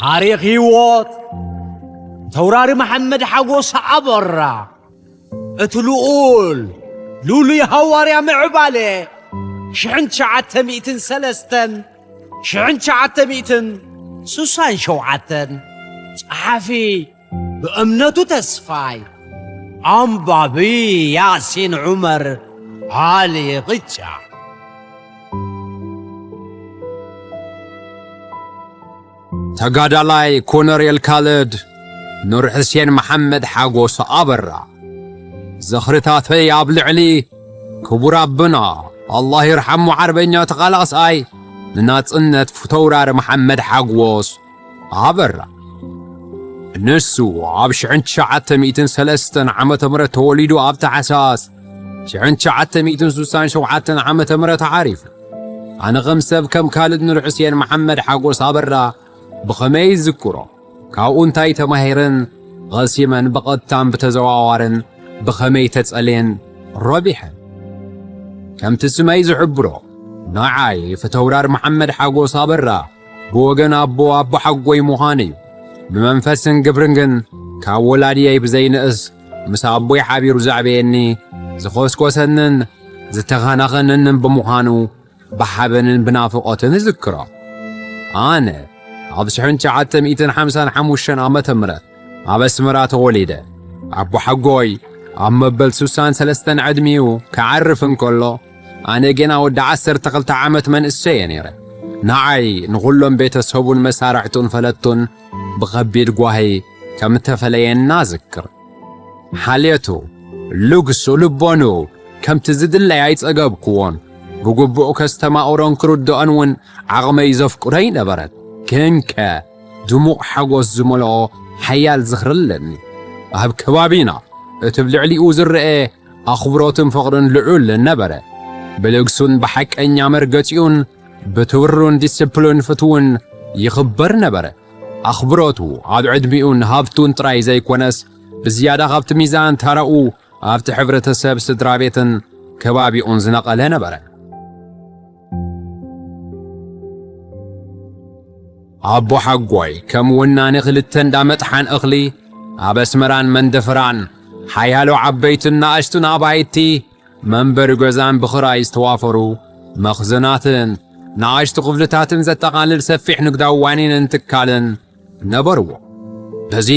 ታሪኽ ህይወት ተውራሪ መሓመድ ሓጎስ ኣበራ። እቲ ልኡል ልሉይ ሃዋርያ ምዕባለ ሽሕን ትሽዓተ ሚእትን ሰለስተን ሽሕን ትሽዓተ ሚእትን ስሳን ሸውዓተን። ጸሓፊ ብእምነቱ ተስፋይ። ኣንባቢ ያሲን ዑመር ዓሊ ቕጫ። ተጋዳላይ ኮነሬል ካልድ ኑር ሕሴን መሓመድ ሓጎስ ኣበራ። ዝኽርታተይ ኣብ ልዕሊ ክቡር ኣቦና ኣላህ ይርሓሙ ዓርበኛ ተቓላሳይ ንናጽነት ፊተውራሪ መሓመድ ሓጎስ ኣበራ። ንሱ ኣብ ሽሕን ትሽዓተ ሚእትን ሰለስተን ዓመተ ምህረት ተወሊዱ ኣብ ታሕሳስ ሽሕን ትሽዓተ ሚእትን ስሳን ሸውዓተን ዓመተ ምህረት ዓሪፉ። ኣነ ከም ሰብ ከም ካልድ ኑር ሕሴን መሓመድ ሓጎስ ኣበራ ብኸመይ ይዝክሮ? ካብኡ እንታይ ተማሂረን ቐሲመን ብቐጥታን ብተዘዋዋርን ብኸመይ ተጸልየን ረቢሐን? ከምቲ ስመይ ዝሕብሮ ንዓይ ፊተውራር መሓመድ ሓጎስ ኣበራ ብወገን ኣቦ ኣቦ ሓጎይ ምዃኑ እዩ። ብመንፈስን ግብርን ግን ካብ ወላድየይ ብዘይንእስ ምስ ኣቦይ ሓቢሩ ዘዕበየኒ፣ ዝኾስኮሰንን ዝተኸናኸነንን ብምዃኑ ብሓበንን ብናፍቖትን እዝክሮ። ኣነ ኣብ ሽሕን ትሽዓተ ሚእትን ሓምሳን ሓሙሽተን ዓመተ ምህረት ኣብ ኣስመራ ተወሊደ። ኣቦ ሓጎይ ኣብ መበል ስሳን ሰለስተን ዕድሚኡ ክዓርፍ እንከሎ፣ ኣነ ገና ወዲ ዓሰርተ ክልተ ዓመት መንእሰየ ነይረ። ንዓይ ንኹሎም ቤተሰቡን መሳርሕቱን ፈለጥቱን ብኸቢድ ጓሂ ከም እተፈለየና እዝክር። ሓልየቱ፣ ልግሱ፣ ልቦንኡ ከምቲ ዝድለይ ኣይጸገብክዎን። ብግቡእ ከስተማቕሮን ክርድኦን እውን ዓቕመይ ዘፍቅዶ ኣይነበረን። ግንከ ድሙቕ ሓጎስ ዝመልኦ ሓያል ዝኽሪ ኣለኒ። ኣብ ከባቢና እቲ ኣብ ልዕሊኡ ዝረአ ኣኽብሮትን ፍቕርን ልዑል ነበረ። ብልግሱን ብሓቀኛ መርገጺኡን ብትብሩን ዲስፕሊን ፍትውን ይኽበር ነበረ። ኣኽብሮቱ ኣብ ዕድሚኡን ሃብቱን ጥራይ ዘይኮነስ፣ ብዝያዳ ካብቲ ሚዛን ተራኡ ኣብቲ ሕብረተሰብ፣ ስድራ ቤትን ከባቢኡን ዝነቐለ ነበረ። ኣቦ ሓጎይ ከም ወናኒ ክልተ እንዳ መጥሓን እኽሊ ኣብ ኣስመራን መንደፈራን ሓያሎ ዓበይትን ንኣሽቱን ኣባይቲ መንበሪ ገዛን ብኽራይ ዝተዋፈሩ መኽዘናትን ንኣሽቱ ክፍልታትን ዘጠቓልል ሰፊሕ ንግዳዊ ዋኒንን ትካልን ነበርዎ። በዚ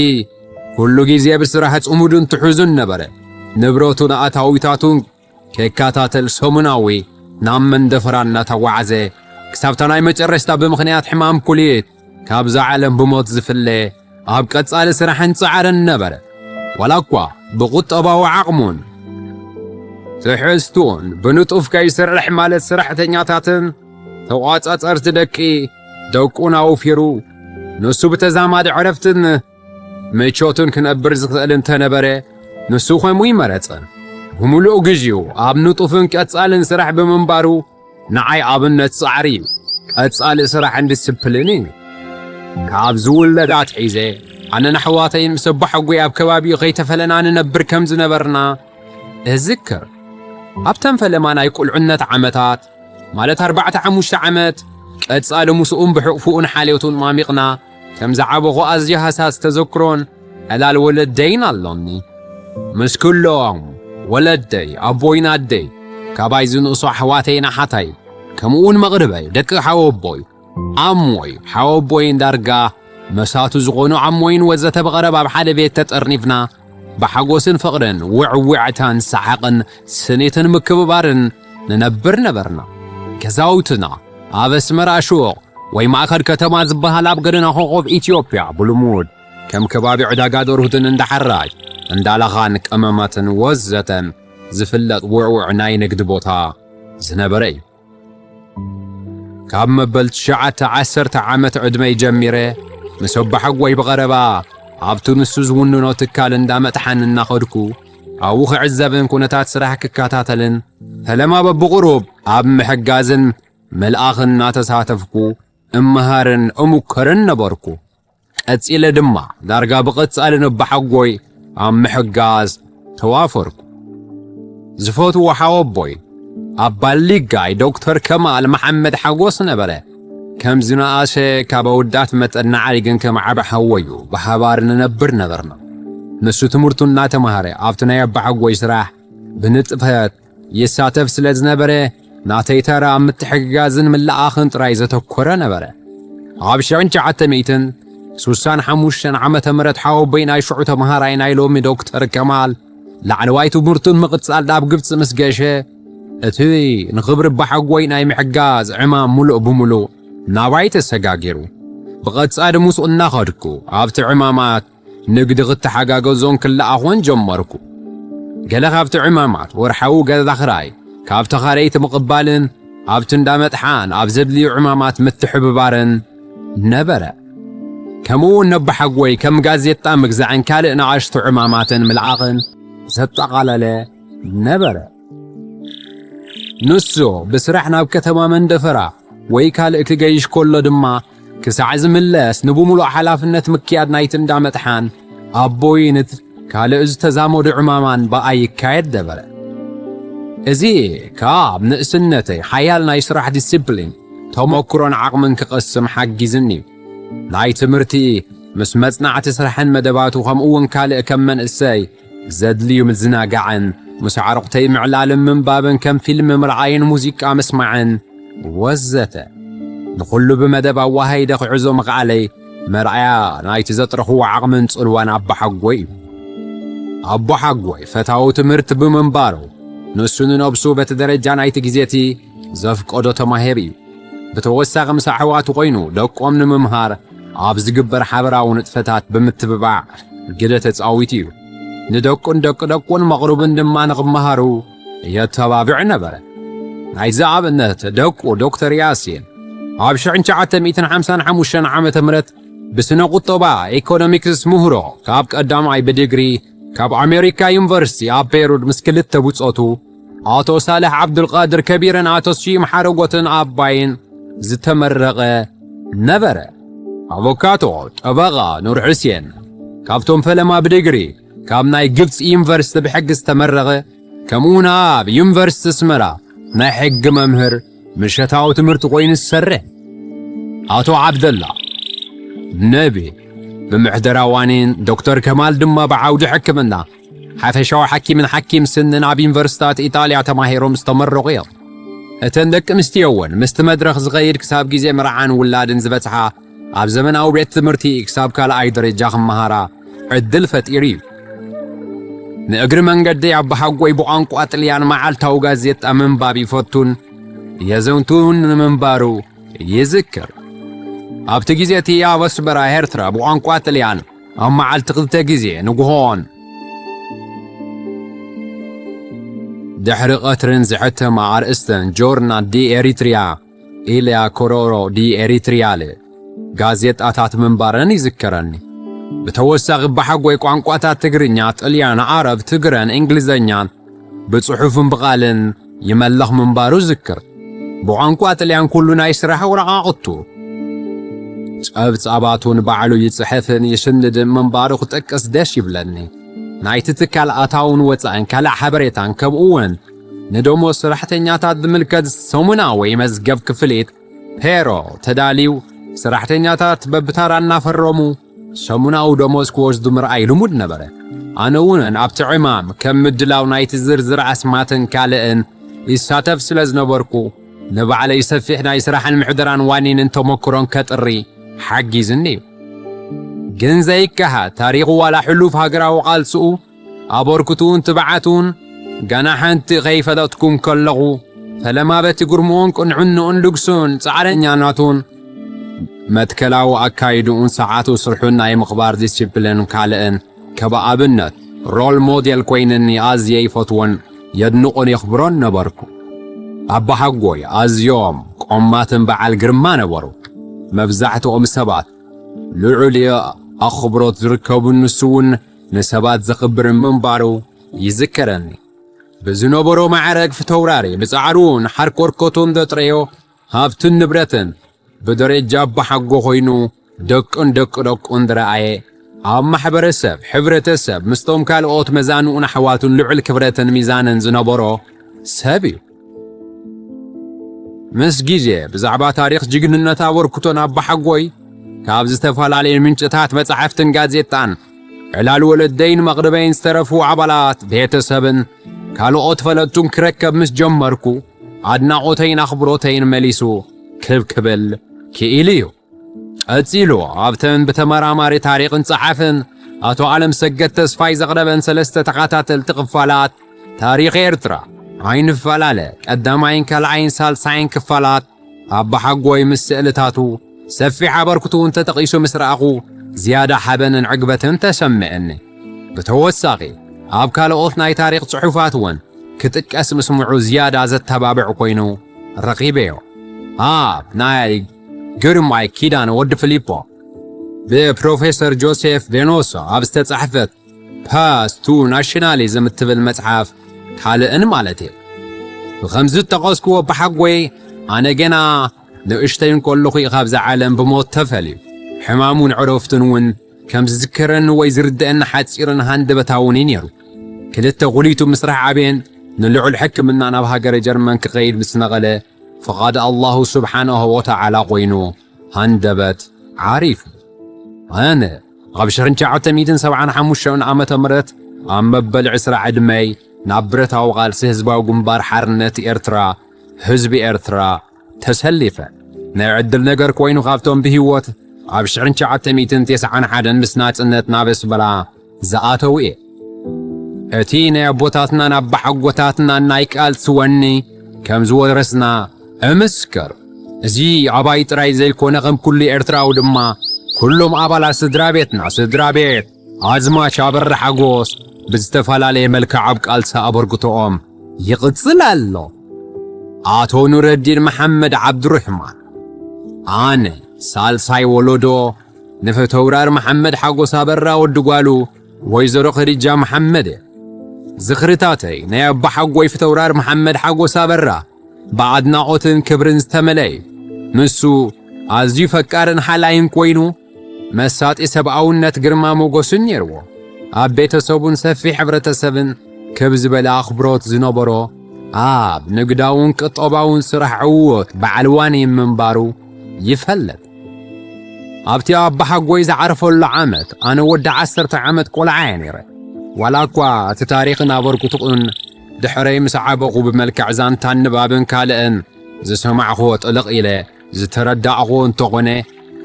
ኩሉ ግዜ ብስራሕ ጽሙድን ትሑዝን ነበረ። ንብረቱን ኣታዊታቱን ከይከታተል ሰሙናዊ ናብ መንደፈራ እናተጓዓዘ ክሳብታ ናይ መጨረሽታ ብምኽንያት ሕማም ኩሊት ካብዛ ዓለም ብሞት ዝፍለ ኣብ ቀጻሊ ስራሕን ጻዕርን ነበረ። ዋላ እኳ ብቁጠባዊ ዓቕሙን ትሕዝቱን ብንጡፍ ከይሰርሕ ማለት ሰራሕተኛታትን ተቋጻጸርቲ ደቂ ደቁን ኣውፊሩ ንሱ ብተዛማዲ ዕረፍትን ምቾትን ክነብር ዝኽእል እንተነበረ፣ ንሱ ከምኡ ይመረጸ። ብምሉእ ግዜኡ ኣብ ንጡፍን ቀጻልን ስራሕ ብምንባሩ ንዓይ ኣብነት ጻዕሪ እዩ። ቀጻሊ ስራሕን ዲስፕሊን እዩ። ካብ ዝውለድ ኣትሒዘ ኣነን ኣሕዋተይን ምስ ኣቦሓጎይ ኣብ ከባቢኡ ከይተፈለና ንነብር ከም ዝነበርና እዝክር። ኣብተን ፈለማ ናይ ቁልዕነት ዓመታት፣ ማለት ኣርባዕተ ሓሙሽተ ዓመት፣ ቀጻሊ ምስኡን ብሕቕፍኡን ሓልዮቱን ማሚቕና ከም ዝዓበኹ ኣዝዩ ሃሳስ ተዘክሮን ዕላል ወለደይን ኣሎኒ። ምስ ኩሎም ወለደይ፣ ኣቦይን ኣደይ፣ ካባይ ዝንእሱ ኣሕዋተይን ኣሓታይ፣ ከምኡውን መቕርበይ፣ ደቂ ሓወቦይ፣ ኣሞይ፣ ሓወቦይን ዳርጋ መሳቱ ዝኾኑ ኣሞይን ወዘተ ብቐረባ ኣብ ሓደ ቤት ተጠርኒፍና ብሓጎስን ፍቕርን ውዕውዕታን ሰሓቕን ስኒትን ምክብባርን ንነብር ነበርና። ገዛውትና ኣብ ኣስመራ ሹቕ ወይ ማእከል ከተማ ዝበሃል ኣብ ገደና ኮኾብ ኢትዮጵያ ብልሙድ ከም ከባቢ ዕዳጋ ደርሁትን እንዳ ሓራጅ፣ እንዳ ላኻን ቀመማትን ወዘተን ዝፍለጥ ውዕውዕ ናይ ንግዲ ቦታ ዝነበረ እዩ። ካብ መበል ትሽዓተ ዓሰርተ ዓመት ዕድመይ ጀሚረ ምስ ኣቦሓጎይ ብቐረባ ኣብቲ ንሱ ዝውንኖ ትካል እንዳ መጥሓን እናኸድኩ ኣብኡ ክዕዘብን ኩነታት ስራሕ ክከታተልን ፈለማ በብቑሩብ ኣብ ምሕጋዝን ምልኣኽን እናተሳተፍኩ እመሃርን እሙከርን ነበርኩ። ቀጺለ ድማ ዳርጋ ብቐጻሊ ንኣቦሓጎይ ኣብ ምሕጋዝ ተዋፈርኩ። ዝፈትዎ ሓወቦይ ኣባል ሊጋይ ዶክተር ከማል መሓመድ ሓጎስ ነበረ። ከም ዝነኣሰ ካብ ኣወዳት መጠን ንዓይ ግን ከም ዓቢ ሓወዩ ብሓባር ንነብር ነበርና። ንሱ ትምህርቱ እናተማሃረ ኣብቲ ናይ ኣባሓጎይ ስራሕ ብንጥፈት ይሳተፍ ስለ ዝነበረ፣ ናተይ ተራ ኣብ ምትሕግጋዝን ምልኣኽን ጥራይ ዘተኮረ ነበረ። ኣብ ሽሕን ትሽዓተ ሚእትን ስሳን ሓሙሽተን ዓመተ ምህረት ሓወቦይ ናይ ሽዑ ተምሃራይ ናይ ሎሚ ዶክተር ከማል ላዕለዋይ ትምህርቱን ምቕጻል ናብ ግብጺ ምስ ገሸ፣ እቲ ንኽብሪ ኣባሓጎይ ናይ ምሕጋዝ ዕማም ምሉእ ብምሉእ ናባይ ተሰጋጊሩ። ብቐጻሊ ምስኡ እናኸድኩ ኣብቲ ዕማማት ንግዲ ክተሓጋገዞን ክለኣኾን ጀመርኩ። ገለ ካብቲ ዕማማት ወርሓዊ ገዛ ኽራይ ካብ ተኻረይቲ ምቕባልን ኣብቲ እንዳ መጥሓን ኣብ ዘድልዩ ዕማማት ምትሕብባርን ነበረ። ከምኡ እውን ነባሓጎይ ከም ጋዜጣ ምግዛዕን ካልእ ንኣሽቱ ዕማማትን ምልዓቕን ዘጠቓለለ ነበረ። ንሱ ብስራሕ ናብ ከተማ መንደፈራ ወይ ካልእ ክገይሽ ከሎ ድማ፣ ክሳዕ ዝምለስ ንብምሉእ ሓላፍነት ምክያድ ናይቲ እንዳ መጥሓን ኣቦይን ካልእ ዝተዛመዱ ዕማማን ብኣይ ይካየድ ነበረ። እዚ ካብ ንእስነተይ ሓያል ናይ ስራሕ ዲሲፕሊን፣ ተመኩሮን ዓቕምን ክቐስም ሓጊዝኒ እዩ። ናይ ትምህርቲ ምስ መጽናዕቲ ስራሕን መደባቱ፣ ከምኡ እውን ካልእ ከም መንእሰይ ዘድልዩ ምዝናጋዕን ምስ ኣዕሩኽተይ ምዕላልን ምንባብን ከም ፊልም ምርኣይን ሙዚቃ ምስማዕን ወዘተ። ንኹሉ ብመደብ ኣዋሃይደ ክዕዞ ምኽኣለይ መርኣያ ናይቲ ዘጥረኽዎ ዓቕምን ጽልዋን ኣቦሓጎይ እዩ። ኣቦሓጎይ ፈታዊ ትምህርቲ ብምንባሩ፣ ንሱ ንነብሱ በቲ ደረጃ ናይቲ ግዜቲ ዘፍቀዶ ተማሂሩ እዩ። ብተወሳኺ ምስ ኣሕዋቱ ኮይኑ ደቆም ንምምሃር ኣብ ዝግበር ሓበራዊ ንጥፈታት ብምትብባዕ ግደ ተጻዊቱ እዩ። ንደቁን ደቂ ደቁን መቕርብን ድማ ንኽመሃሩ የተባብዕ ነበረ። ናይዚ ኣብነት ደቁ ዶክተር ያሲን ኣብ ሽሕን ትሽዓተ ሚእትን ሓምሳን ሓሙሽተን ዓመተ ምህረት ብስነ ቁጠባ ኢኮኖሚክስ ምህሮ ካብ ቀዳማይ ብዲግሪ ካብ ኣሜሪካ ዩኒቨርሲቲ ኣብ ቤሩት ምስ ክልተ ብጾቱ ኣቶ ሳልሕ ዓብዱልቃድር ከቢርን ኣቶ ስዩም ሓረጎትን ኣባይን ዝተመረቐ ነበረ። ኣቮካቶ ጠበቓ ኑር ሑሴን ካብቶም ፈለማ ብዲግሪ ካብ ናይ ግብፂ ዩኒቨርሲቲ ብሕጊ ዝተመረቐ፣ ከምኡውን ኣብ ዩኒቨርሲቲ ኣስመራ ናይ ሕጊ መምህር ምሸታዊ ትምህርቲ ኮይኑ ዝሰርሕ ኣቶ ዓብደላ ነቢ ብምሕደራ ዋኒን ዶክተር ከማል ድማ ብዓውዲ ሕክምና ሓፈሻዊ ሓኪምን ሓኪም ስንን ኣብ ዩኒቨርሲታት ኢጣልያ ተማሂሮም ዝተመረቑ እዮም። እተን ደቂ ኣንስትዮ እውን ምስቲ መድረኽ ዝኸይድ ክሳብ ግዜ መርዓን ውላድን ዝበጽሓ ኣብ ዘመናዊ ቤት ትምህርቲ ክሳብ ካልኣይ ደረጃ ክመሃራ ዕድል ፈጢሩ እዩ። ንእግሪ መንገደይ ኣባሓጎይ ብቋንቋ ጥልያን መዓልታዊ ጋዜጣ ምንባብ ይፈቱን የዘውትሩን ንምንባሩ ይዝክር። ኣብቲ ግዜ እቲ ኣብ ኣስመራ ኤርትራ ብቋንቋ ጥልያን ኣብ መዓልቲ ክልተ ግዜ ንግሆን ድሕሪ ቀትርን ዝሕተማ ኣርእስተን ጆርናል ዲ ኤሪትሪያ፣ ኢልያ ኮሮሮ ዲ ኤሪትሪያለ ጋዜጣታት ምንባረን ይዝከረኒ። ብተወሳኺ ብሓጎይ ቋንቋታት ትግርኛ፣ ጥልያን፣ ዓረብ፣ ትግረን እንግሊዘኛን ብጽሑፍን ብቓልን ይመለኽ ምንባሩ ዝክር። ብቋንቋ ጥልያን ኩሉ ናይ ስራሕ ወረቓቕቱ ጸብጻባቱን ባዕሉ ይጽሕፍን ይስንድን ምንባሩ ክጠቅስ ደስ ይብለኒ። ናይቲ ትካል ኣታውን ወጻእን ካልእ ሓበሬታን ከምኡ እውን ንደሞዝ ሰራሕተኛታት ዝምልከት ሰሙናዊ መዝገብ ክፍሊት ፔሮ ተዳልዩ ሰራሕተኛታት በብታራ እናፈረሙ ሰሙናዊ ደሞዝ ክወስዱ ምርኣይ ልሙድ ነበረ። ኣነ እውን ኣብቲ ዕማም ከም ምድላው ናይቲ ዝርዝር ኣስማትን ካልእን ይሳተፍ ስለ ዝነበርኩ ንባዕለይ ሰፊሕ ናይ ስራሕን ምሕደራን ዋኒንን ተመክሮን ከጥሪ ሓጊዝኒ እዩ። ግን ዘይከሓድ ታሪኹ ዋላ ሕሉፍ ሃገራዊ ቃልስኡ ኣበርክትኡን ትብዓቱን ገና ሓንቲ ከይፈለጥኩም ከለኹ ፈለማ በቲ ግርምኡን ቅንዕንኡን ልግሱን ጻዕረኛናቱን መትከላዊ ኣካይድኡን ሰዓቱ ስርሑን ናይ ምኽባር ዲሲፕሊን ካልእን ከብ ኣብነት ሮል ሞዴል ኮይንኒ ኣዝየ ይፈትዎን የድንቆን የኽብሮን ነበርኩ። ኣባሓጎይ ኣዝዮም ቆማትን በዓል ግርማ ነበሩ። መብዛሕትኦም ሰባት ልዑል ኣኽብሮት ዝርከቡ ንሱ እውን ንሰባት ዘኽብር ምንባሩ ይዝከረኒ። ብዝነበሮ ማዕረግ ፊተውራሪ ብጻዕሩን ሓርኮርኮቱን ዘጥረዮ ሃብትን ንብረትን ብደረጃ ኣባሓጎ ኮይኑ ደቅን ደቂ ደቁን ዝረኣየ ኣብ ማሕበረሰብ፣ ሕብረተሰብ ምስቶም ካልኦት መዛንኡን ኣሕዋቱን ልዑል ክብረትን ሚዛንን ዝነበሮ ሰብ እዩ። ምስ ግዜ ብዛዕባ ታሪኽ ጅግንነት ኣበርክቶን ኣባሓጎይ ካብ ዝተፈላለዩ ምንጭታት መጻሕፍትን ጋዜጣን ዕላል ወለደይን መቕርበይን ዝተረፉ ኣባላት ቤተሰብን ካልኦት ፈለጥቱን ክረከብ ምስ ጀመርኩ ኣድናቖተይን ኣኽብሮተይን መሊሱ ክብ ክብል ክኢሉ እዩ። ቀጺሉ ኣብተን ብተመራማሪ ታሪኽን ጸሓፍን ኣቶ ዓለም ሰገድ ተስፋይ ዘቕረበን ሰለስተ ተኸታተልቲ ክፋላት ታሪኽ ኤርትራ ኣይንፈላለ ቀዳማይን ካልኣይን ሳልሳይን ክፋላት ኣባሓጎይ ምስ ስእልታቱ ሰፊሕ ኣበርክትኡ እንተጠቒሱ ምስ ረኣኹ ዝያዳ ሓበንን ዕግበትን ተሰምዐኒ። ብተወሳኺ ኣብ ካልኦት ናይ ታሪኽ ጽሑፋት እውን ክጥቀስ ምስምዑ ዝያዳ ዘተባብዕ ኮይኑ ረኺበዮ። ኣብ ናይ ግርማይ ኪዳነ ወዲ ፊሊፖ ብፕሮፌሰር ጆሴፍ ቬኖሶ ኣብ ዝተጻሕፈት ፓስ ቱ ናሽናሊዝም እትብል መጽሓፍ ካልእን ማለት እዩ። ብኸምዚ ዝጠቐስክዎ ኣባሓጎይ ኣነ ገና ንእሽተይ እንከለኹ እዩ ካብዛ ዓለም ብሞት ተፈልዩ። ሕማሙን ዕረፍቱን እውን ከም ዝዝከረኒ ወይ ዝርድአኒ ሓጺርን ሃንደበታውን እዩ ነይሩ። ክልተ ጉሊቱ ምስራሕ ዓብየን ንልዑል ሕክምና ናብ ሃገረ ጀርመን ክኸይድ ምስ ነቐለ ፍቓድ ኣላሁ ስብሓንሁ ወተዓላ ኮይኑ ሃንደበት ዓሪፉ። ኣነ ኣብ ሽሕን ትሽዓተ ሚእትን ሰብዓን ሓሙሽተን ዓመተ ምህረት ኣብ መበል ዕስራ ዕድመይ ናብ ብረታዊ ቃልሲ ህዝባዊ ግንባር ሓርነት ኤርትራ፣ ህዝቢ ኤርትራ፣ ተሰሊፈ። ናይ ዕድል ነገር ኮይኑ ካብቶም ብህይወት ኣብ ሽሕን ትሽዓተ ሚእትን ተስዓን ሓደን ምስ ናጽነት ናብ ኣስመራ ዝኣተው እየ። እቲ ናይ ኣቦታትናን ኣባሓጎታትናን ናይ ቃልሲ ወኒ ከም ዝወረስና እምስክር። እዚ ኣባይ ጥራይ ዘይኮነ ከም ኩሉ ኤርትራዊ ድማ ኩሎም ኣባላት ስድራ ቤትና፣ ስድራ ቤት ኣዝማች ኣበራ ሓጎስ ብዝተፈላለየ መልክዕ ኣብ ቃልሲ ኣበርክቶኦም ይቕጽል ኣሎ። ኣቶ ኑረዲን መሓመድ ዓብዱርሕማን፣ ኣነ ሳልሳይ ወለዶ ንፍተውራር መሓመድ ሓጎስ ኣበራ ወዲ ጓሉ ወይዘሮ ኸዲጃ መሓመድ እየ። ዝኽርታተይ ናይ ኣባሓጎይ ፍተውራር መሓመድ ሓጎስ ኣበራ ብኣድናቖትን ክብርን ዝተመልአ እዩ። ንሱ ኣዝዩ ፈቃርን ሓላይን ኮይኑ መሳጢ ሰብኣውነት ግርማ ሞገስን ነይርዎ። ኣብ ቤተሰቡን ሰፊሕ ሕብረተሰብን ክብ ዝበለ ኣኽብሮት ዝነበሮ፣ ኣብ ንግዳውን ቅጠባውን ስራሕ ዕዉት በዓል ዋኒን ምንባሩ ይፈለጥ። ኣብቲ ኣባሓጎይ ዝዓረፈሉ ዓመት ኣነ ወዲ ዓሰርተ ዓመት ቆልዓ እየ ነይረ። ዋላ እኳ እቲ ታሪኽን ኣበርክትኡን ድሕረይ ምስ ዓበኹ ብመልክዕ ዛንታን ንባብን ካልእን ዝሰማዕኹዎ ጥልቕ ኢለ ዝተረዳእኹዎ እንተኾነ፣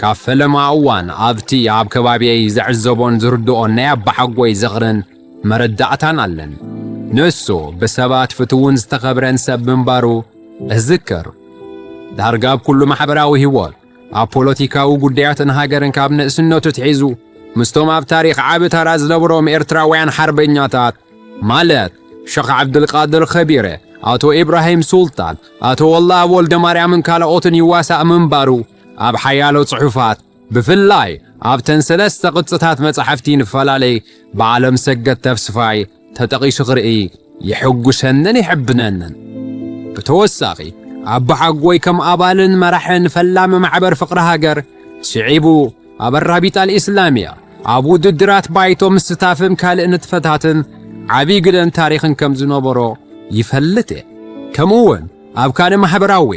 ካብ ፈለማ እዋን ኣብቲ ኣብ ከባቢየይ ዝዕዘቦን ዝርድኦን ናይ ኣባሓጎይ ዝኽርን መረዳእታን ኣለኒ። ንሱ ብሰባት ፍትውን ዝተኸብረን ሰብ ምንባሩ እዝክር። ዳርጋ ኣብ ኩሉ ማሕበራዊ ህይወት፣ ኣብ ፖለቲካዊ ጉዳያትን ሃገርን ካብ ንእስነቱ ትሒዙ ምስቶም ኣብ ታሪኽ ዓቢ ተራ ዝነበሮም ኤርትራውያን ሓርበኛታት ማለት ሸኽ ዓብድልቃድር ኸቢረ፣ ኣቶ ኢብራሂም ሱልጣን፣ ኣቶ ወላኣብ ወልደማርያምን ካልኦትን ይዋሳእ ምንባሩ ኣብ ሓያሎ ጽሑፋት፣ ብፍላይ ኣብተን ሰለስተ ቅጽታት መጻሕፍቲ ንፈላለይ ብዓለም ሰገድ ተስፋይ ተጠቒሱ ክርኢ የሐጉሰንን የሐብነንን። ብተወሳኺ ኣባሓጎይ ከም ኣባልን መራሕን ፈላሚ ማሕበር ፍቕሪ ሃገር ስዒቡ ኣብ ኣራቢጣ ኣልኢስላምያ ኣብ ውድድራት ባይቶ ምስታፍን ካልእ ንጥፈታትን ዓቢ ግደን ታሪኽን ከም ዝነበሮ ይፈልጥ እየ። ከምኡ እውን ኣብ ካልእ ማሕበራዊ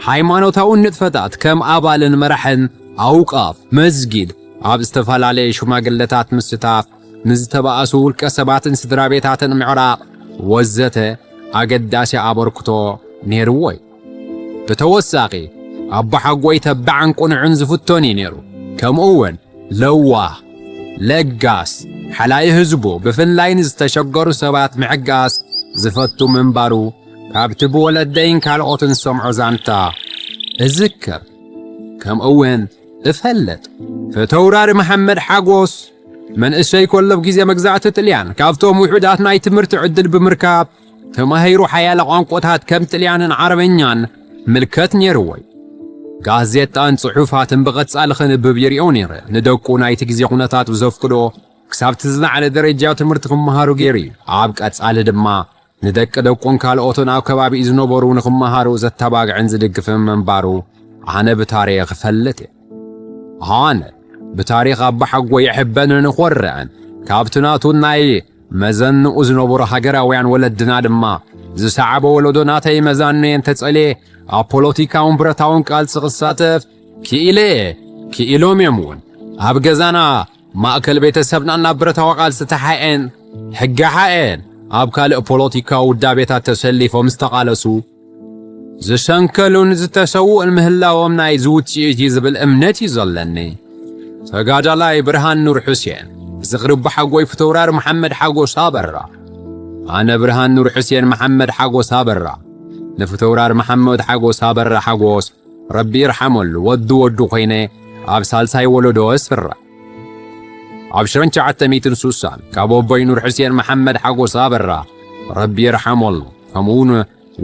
ሃይማኖታውን ንጥፈታት ከም ኣባልን መራሕን ኣውቃፍ መስጊድ ኣብ ዝተፈላለየ ሽማግለታት ምስታፍ፣ ንዝተባእሱ ውልቀ ሰባትን ስድራ ቤታትን ምዕራቕ ወዘተ ኣገዳሲ ኣበርክቶ ነይርዎ እዩ። ብተወሳኺ ኣቦሓጎይ ተባዕን ቅኑዕን ዝፍቶን እዩ ነይሩ። ከምኡ እውን ለዋህ፣ ለጋስ፣ ሓላይ ህዝቡ ብፍላይ ንዝተሸገሩ ሰባት ምሕጋዝ ዝፈቱ ምንባሩ ካብቲ ብወለደይን ካልኦትን ዝሰምዖ ዛንታ እዝክር። ከምኡ እውን እፈልጥ። ፊተውራሪ መሓመድ ሓጎስ መንእሰይ ከሎ ኣብ ግዜ መግዛእቲ ጥልያን ካብቶም ውሑዳት ናይ ትምህርቲ ዕድል ብምርካብ ተማሂሩ ሓያለ ቋንቋታት ከም ጥልያንን ዓረበኛን ምልከት ነይርዎ እዩ። ጋዜጣን ጽሑፋትን ብቐጻሊ ከንብብ ይርእዮ ነይረ። ንደቁ ናይቲ ግዜ ኩነታት ብዘፍቅዶ ክሳብ እቲ ዝለዓለ ደረጃ ትምህርቲ ክመሃሩ ገይሩ እዩ። ኣብ ቀጻሊ ድማ ንደቂ ደቁን ካልኦትን ኣብ ከባቢኡ ዝነበሩ ንክመሃሩ ዘተባግዕን ዝድግፍን ምንባሩ ኣነ ብታሪኽ እፈልጥ እየ። ኣነ ብታሪኽ ኣባሓጎይ ይሕበንን እኾርዕን። ካብቲ ናቱ ናይ መዘንኡ ዝነበሩ ሃገራውያን ወለድና ድማ ዝሰዓበ ወለዶ ናተይ መዛኖ እየ እንተጸልየ፣ ኣብ ፖለቲካውን ብረታውን ቃልሲ ክሳተፍ ክኢለ እየ። ክኢሎም እዮም እውን። ኣብ ገዛና፣ ማእከል ቤተሰብና ናብ ብረታዊ ቃልሲ ተሓኤን ሕጋሓኤን ኣብ ካልእ ፖለቲካዊ ውዳቤታት ተሰሊፎም ዝተቓለሱ፣ ዝሰንከሉን ዝተሰውኡን ምህላዎም ናይ ዝውጽኢት እዩ ዝብል እምነት እዩ ዘለኒ። ተጋዳላይ ብርሃን ኑር ሑሴን፣ ዝኽሪ ኣቦሓጎይ ፊተውራሪ መሓመድ ሓጎስ ኣበራ። ኣነ ብርሃን ኑር ሑሴን መሓመድ ሓጎስ ኣበራ፣ ንፊተውራሪ መሓመድ ሓጎስ ኣበራ ሓጎስ፣ ረቢ ይርሓመሉ፣ ወዲ ወዱ ኮይነ ኣብ ሳልሳይ ወለዶ እስፍረ። ኣብ ሽሕን ትሽዓተ ሚእትን ስሳን ካብ ኣቦይ ኑር ሑሴን መሓመድ ሓጎስ ኣበራ፣ ረቢ ይርሓመሉ፣ ከምኡውን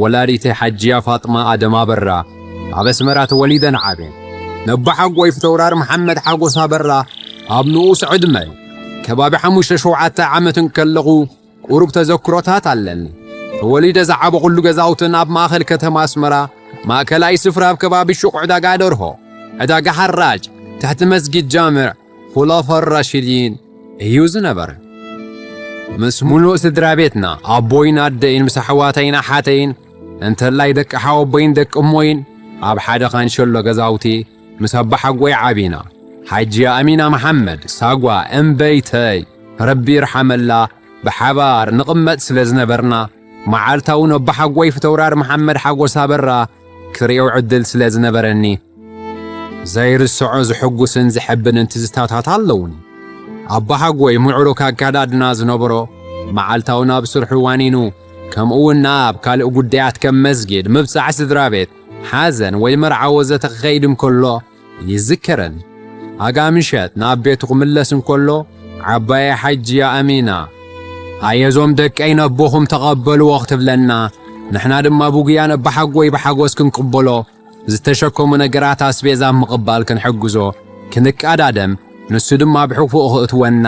ወላዲተይ ሓጅያ ፋጥማ ኣደም ኣበራ ኣብ ኣስመራ ተወሊደን ዓብየን። ነቦሓጎይ ፊተውራሪ መሓመድ ሓጎስ ኣበራ ኣብ ንኡስ ዕድመ፣ ከባቢ ሓሙሽተ ሸውዓተ ዓመት እንከለኹ፣ ቁሩብ ተዘክሮታት ኣለኒ። ተወሊደ ዝዓበኹሉ ገዛውትን ኣብ ማእከል ከተማ ኣስመራ፣ ማእከላይ ስፍራ ኣብ ከባቢ ሹቕ ዕዳጋ ደርሆ፣ ዕዳጋ ሓራጅ፣ ትሕቲ መስጊድ ጃምዕ፣ ኹላፋ ራሽዲን እዩ ዝነበረ። ምስ ሙሉእ ስድራ ቤትና፣ ኣቦይን ኣደይን ምስ ኣሕዋተይን ኣሓተይን፣ እንተላይ ደቂ ሓወቦይን ደቂ እሞይን፣ ኣብ ሓደ ካንሸሎ ገዛውቲ ምስ ኣባሓጎይ ዓቢና። ሓጂ ኣሚና መሓመድ፣ ሳጓ እምበይተይ፣ ረቢ ይርሓመላ፣ ብሓባር ንቕመጥ ስለ ዝነበርና፣ መዓልታዊ ነቦሓጎይ ፊተውራሪ መሓመድ ሓጎስ ኣበራ ክርእዮ ዕድል ስለ ዝነበረኒ፣ ዘይርስዖ ዝሕጉስን ዝሕብንን ትዝታታት ኣለውኒ። ኣባሓጎይ ምዕሩግ ኣካዳድና ዝነበሮ፣ መዓልታዊ ናብ ስርሑ ዋኒኑ፣ ከምኡ እውን ናብ ካልእ ጉዳያት ከም መስጊድ፣ ምብጻሕ ስድራ ቤት፣ ሓዘን ወይ መርዓ ወዘተ ክኸይድ እንከሎ ይዝከረኒ። ኣጋ ምሸት ናብ ቤቱ ክምለስ እንከሎ፣ ዓባየ ሓጅያ ኣሚና፣ "ኣየዞም ደቀይ ነቦኹም ተቐበልዎ" ክትብለና፣ ንሕና ድማ ብጉያ ነቦሓጎይ ብሓጎስ ክንቅበሎ፣ ዝተሸከሙ ነገራት ኣስቤዛ ኣብ ምቕባል ክንሕግዞ ክንቃዳደም፣ ንሱ ድማ ብሕፉእ ክእትወና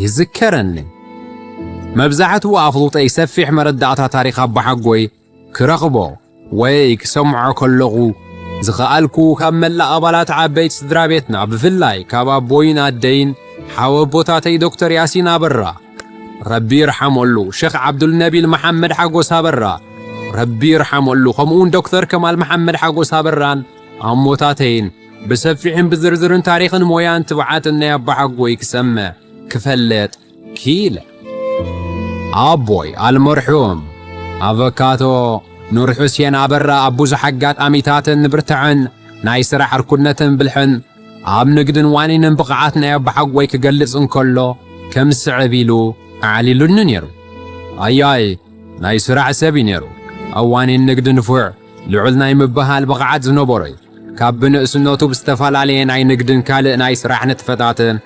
ይዝከረኒ። መብዛሕትኡ ኣፍልጦይ ሰፊሕ መረዳእታ ታሪኽ ኣቦሓጎይ ክረኽቦ ወይ ክሰምዖ ከለኹ ዝኸኣልኩ፣ ካብ መላእ ኣባላት ዓበይቲ ስድራ ቤትና፣ ብፍላይ ካብ ኣቦይን ኣደይን፣ ሓወቦታተይ ዶክተር ያሲን ኣበራ፣ ረቢ ይርሓመሉ፣ ሸኽ ዓብዱልነቢል መሓመድ ሓጎስ ኣበራ፣ ረቢ ይርሓመሉ፣ ከምኡውን ዶክተር ከማል መሓመድ ሓጎስ ኣበራን ኣሞታተይን፣ ብሰፊሕን ብዝርዝርን ታሪኽን ሞያን ትብዓትን ናይ ኣቦሓጎይ ክሰምዕ ክፈልጥ ኪኢለ። ኣቦይ ኣልመርሑም ኣቨካቶ ኑር ሑሴን ኣበራ ኣብ ብዙሕ ኣጋጣሚታትን ንብርትዐን ናይ ስራሕ ዕርኩነትን ብልሕን ኣብ ንግድን ዋኒንን ብቕዓት ናይ ኣቦሓጎይ ክገልጽ እንከሎ፣ ከም ዝስዕብ ኢሉ ኣዕሊሉኒ ነይሩ። ኣያይ ናይ ስራሕ ሰብ እዩ ነይሩ። ኣብ ዋኒን ንግዲ ንፉዕ፣ ልዑል ናይ ምብሃል ብቕዓት ዝነበሮ እዩ። ካብ ብንእስነቱ ብዝተፈላለየ ናይ ንግድን ካልእ ናይ ስራሕ ንጥፈታትን